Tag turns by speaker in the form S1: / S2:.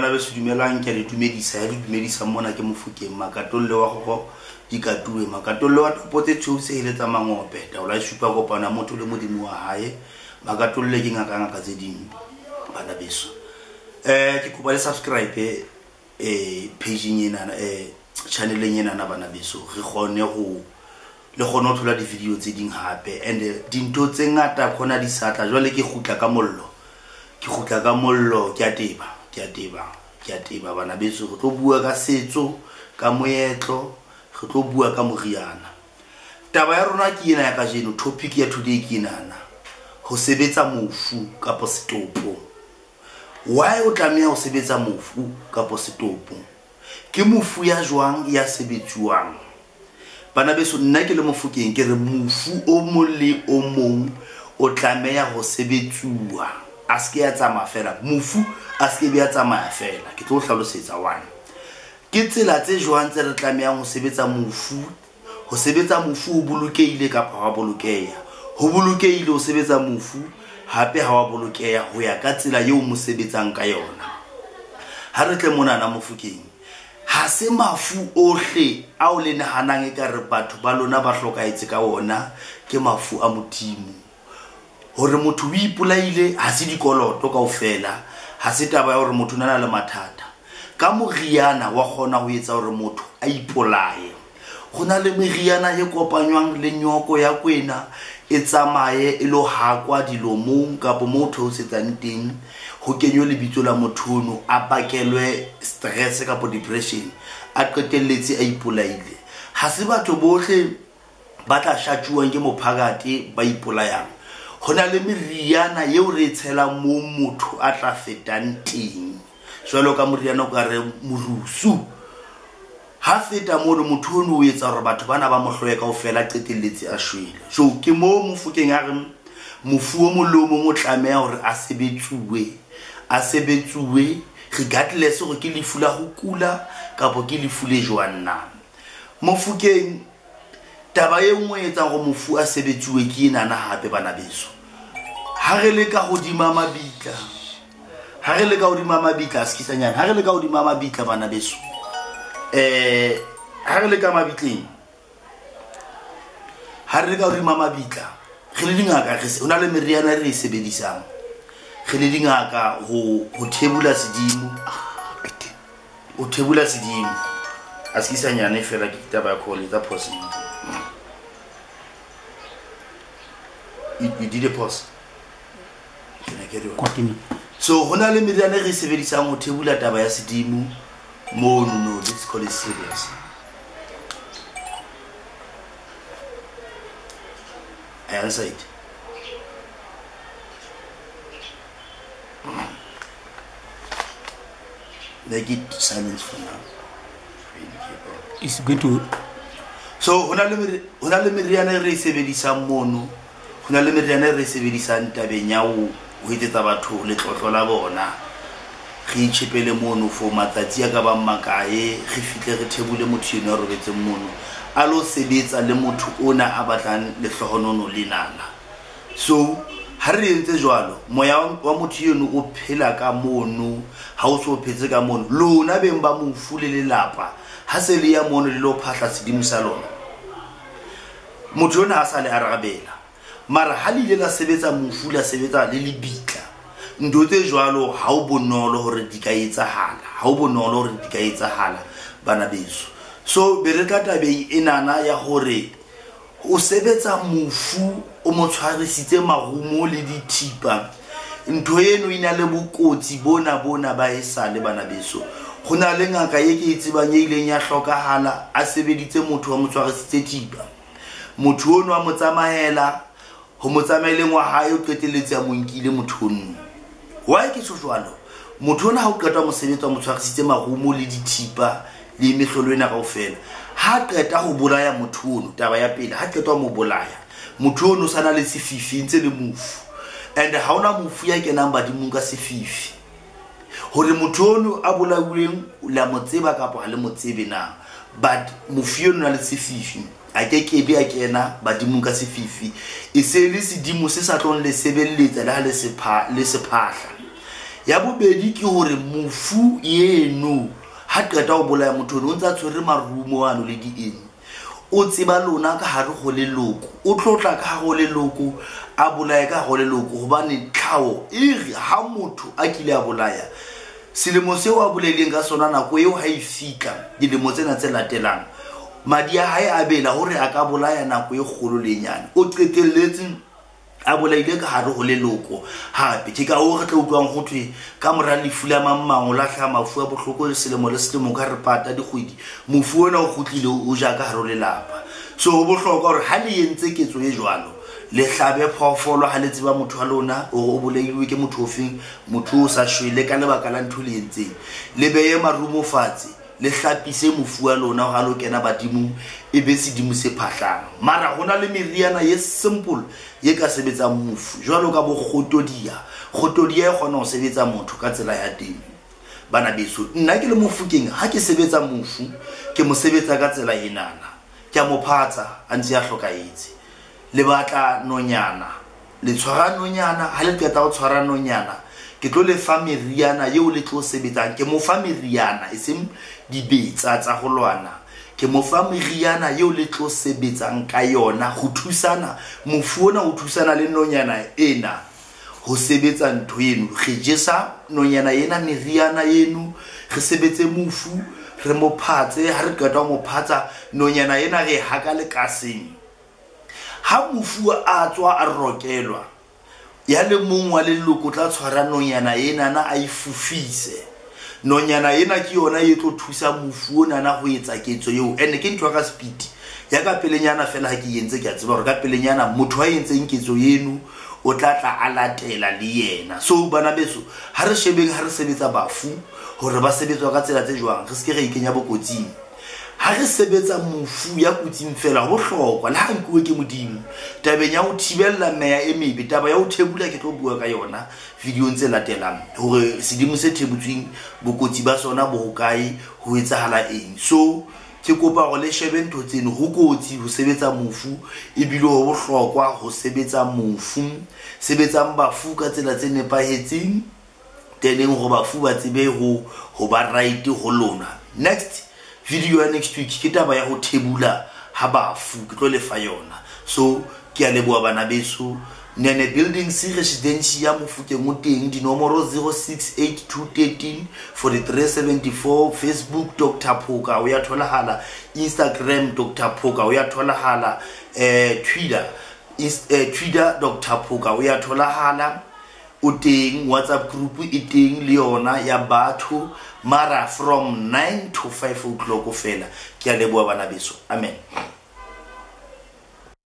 S1: Bana beso, dumelang, ke a le dumedisa. Ya le dumedisa mona ke Mofokeng, Makatolle wa kgokgo dikatuwe, Makatolle wa topo tse tshweu tse heletsa mangope, taolo ya supa kopano ya motho le modimo wa hae. Makatolle ke ngaka ngaka tse ding, bana beso. Ke kopa le subscribe page-eng enana, channel-eng enana, bana beso, re kgone ho le kgone ho thola di-video tse ding hape. And dintho tse ngata khona di sa tla. Jwale ke kgutla ka mollo, ke kgutla ka mollo, ke a teba, ke a teba, ke a teba, bana beso. Re tlo bua ka setso, ka moetlo, re tlo bua ka moriana. Taba ya rona ke ena ya kajeno, topic ya today ke enana: ho sebetsa mofu kapo setopo. Why o tlameha ho sebetsa mofu kapo setopo? Ke mofu ya jwang ya sebetsuwang? Bana beso, nna ke le Mofokeng, ke re mofu o mong le o mong o tlameha ho sebetsuwa, a se ke ya tsamaya fela. Mofu a se ke be ya tsamaya fela. Ke tlo hlalosetsa one ke tsela tse jwang tse re tlamehang ho sebetsa mofu. Ho sebetsa mofu ho bolokehile kapa ha bolokeha? Ho bolokehile ho sebetsa mofu, hape ha wa bolokeha ho ya ka tsela eo mo sebetsang ka yona. Ha re tle monana Mofokeng, ha se mafu ohle ao le nahanang ekare batho ba lona ba hlokahetse ka ona ke mafu a Modimo. Hore motho o ipolaile ha se dikoloto kaofela, ha se taba ya hore motho o na le mathata. Ka moriana wa kgona ho etsa hore motho a ipolaye. Ho na le meriana e kopanywang le nyoko ya kwena, e tsamaye e lo hakwa dilomong kapo moo theosetsang teng, ho kenywe lebitso la motho ono, a bakelwe stress kapo depression, a qetelletse a ipolaile. Ha se batho bohle ba tla shatjuwang ke mophakate ba ipolayang. Ho na le meriana eo re e tshelang moo motho a tla fetang teng, jwalo ka moriana o ka re morusu. Ha feta mono, motho ono o etsa hore batho bana ba mo hloye kaofela, qetelletse a shwele. So ke moo Mofokeng a re mofu o mong le o mong o tlameha hore a sebetsuwe, a sebetsuwe regardless hore ke lefu la ho kula kapo ke lefu le jwang na. Mofokeng, taba e nngwe e etsang hore mofu a sebetsuwe ke enana hape, bana beso. Ha re le ka hodima mabitla, ha re le ka hodima mabitla, a sekisanyana, ha re le ka hodima mabitla, bana beso, ha re le ka mabitleng, ha re le ka hodima mabitla, re le dingaka, re ho na le meriana e re e sebedisang re le dingaka ho thebula sedimo, ho thebula sedimo. A sekisanyane fela, ke taba ya call, etsa pause. You did a pause. Can I carry on?
S2: Continue.
S1: So ho na le meriana e re e sebedisang ho thebula taba ya sedimo mono. No, this call is serious. I answer it. Make it silence for now.
S2: It's going to
S1: So ho na le ho na le meriana e re e sebedisang mono, ho na le meriana e re e sebedisang tabeng ya ho etsetsa batho letlotlo la bona. Re itjhepele mono for matsatsi a ka bang makae, re fihle re thebule motho eno a robetseng mono, a lo sebetsa le motho ona a batlang lehlohonono lenana. So ha re entse jwalo, moya wa motho eno o phela ka mono. Ha o so phetse ka mono, lona beng ba mofu le lelapa, ha se le ya mono le lo phahla sedimo sa lona, motho ona ha sa le arabela. Mara ha le ile la sebetsa mofu, la sebetsa le lebitla, ntho tse jwalo ha o bonolo hore di ka etsahala, ha o bonolo hore di ka etsahala, bana beso. So be re tla tabeng enana ya hore o sebetsa mofu o mo tshwarisitse marumo le dithipa, ntho eno e na le bokotsi bona bona ba esale, bana beso. Ho na le ngaka e ke e tsebang e ileng ya hlokahala a sebeditse motho wa mo tshwarisitse thipa. Motho ono a mo tsamaela, ho mo tsamaeleng wa hae, o qetelletse a mo nkile motho ono. Why ke tjho jwalo? Motho ona ha o qeta mosebetsi wa mo tshwarisitse marumo le dithipa le mehlolo ena kaofela, ha qeta ho bolaya motho ono, taba ya pele, ha qeta ho mo bolaya motho ono, o sa na le sefifi, ntse le mofu. And ha hona mofu ya kenang badimong ka sefifi. Hore motho ono a bolauweng le a mo tseba kapa ha le mo tsebe na, but mofu eno na le sefifi, a kekebe a kena badimong ka sefifi. E se le sedimo se sa tlong le sebelletsa le ha le sephahla. Ya bobedi ke hore mofu eno ha qeta ho bolaya motho o ntse a tshwere marumo ano le dieng, o tseba lona ka hare ho leloko, o tlotla ka hare ho leloko, a bolaye ka hare ho leloko. Hobane tlhaho e re ha motho a kile a bolaya, selemo seo a bolaileng ka sona, nako eo ha e fihla, dilemo tsena tse latelang, madi a hae a bela hore a ka bolaya nako e kgolo le nyane. O qetelletse a bolaile ka hare ho leloko hape. Ke ka hoo re tla utlwang ho thwe ka mora lefu la mang mang o lahla mafu a bohloko selemo le selemo ka re pata dikgwedi, mofu ona o kgutlile o ja ka hare ho lelapa. So ho bohlokwa hore ha le entse ketso e jwalo, le hlabe phoofolo ha le tseba motho wa lona hore o bolailwe ke motho ofeng, motho o sa shwele ka lebaka la ntho le entseng. Le behe marumo fatshe, le hlapise mofu wa lona hore a lo kena badimong, e be sedimo se phahlang. Mara ho na le meriana ye simple ye ka sebetsang mofu, jwalo ka bo kgotodia. Kgotodia e kgona ho sebetsa motho ka tsela ya teng. Bana beso, nna ke le Mofokeng, ha ke sebetsa mofu, ke mo sebetsa ka tsela enana. Ke a mo phatsa a ntse a hlokahetse. Le batla nonyana, le tshwara nonyana, ha le qeta ho tshwara nonyana, ke tlo le fa meriana eo le tlo sebetsang. Ke mo fa meriana, e seng dibetsa tsa ho lwana. Ke mo fa meriana eo le tlo sebetsang ka yona ho thusana. Mofu ona o thusana le nonyana ena ho sebetsa ntho eno. Re jesa nonyana ena meriana eno, re sebetse mofu, re mo phatse. Ha re qeta ho mo phatsa, nonyana ena re e haka lekaseng. Ha mofu a tswa a rokelwa, ya le mong wa leloko tla tshwara nonyana enana a e fofise. Nonyana ena ke yona e tlo thusa mofu onana ho etsa ketso eo. Ene ke ntho ya ka speed ya ka pelenyana fela. Ha ke entse, ke a tseba hore ka pelenyana motho a entseng ketso eno o tla tla a latela le yena. So bana beso, ha re shebeng ha re sebetsa bafu hore ba sebetswa ka tsela tse jwang, re se ke ra ikenya bokotsing. Ha re sebetsa mofu ya kotsing fela, ho bohlokwa le ha nkuwe ke Modimo tabeng ya ho thibella meya e mebe. Taba ya ho thebula ke tlo bua ka yona videong tse latelang, hore sedimo se thebutsweng bokotsi ba sona bo hokae, ho etsahala eng. So ke kopa hore le shebe ntho tseno. Ho kotsi ho sebetsa mofu, ebile ho bohlokwa ho sebetsa mofu. Sebetsang bafu ka tsela tse nepahetseng, teneng hore bafu ba tsebe ho ba right ho lona. Next video ya next week ke taba ya ho thebula ha bafu, ke tlo le fa yona. So ke a leboha bana beso. Nene Building C Residency ya Mofokeng o teng, dinomoro 0682 13 4374. Facebook Dr Phoka o ya tholahala, Instagram Dr Phoka o ya tholahala, Twitter Twitter Dr Phoka o ya tholahala o teng. WhatsApp group e teng le yona ya batho, mara from 9 to 5 o'clock fela. Ke a leboha bana beso, amen.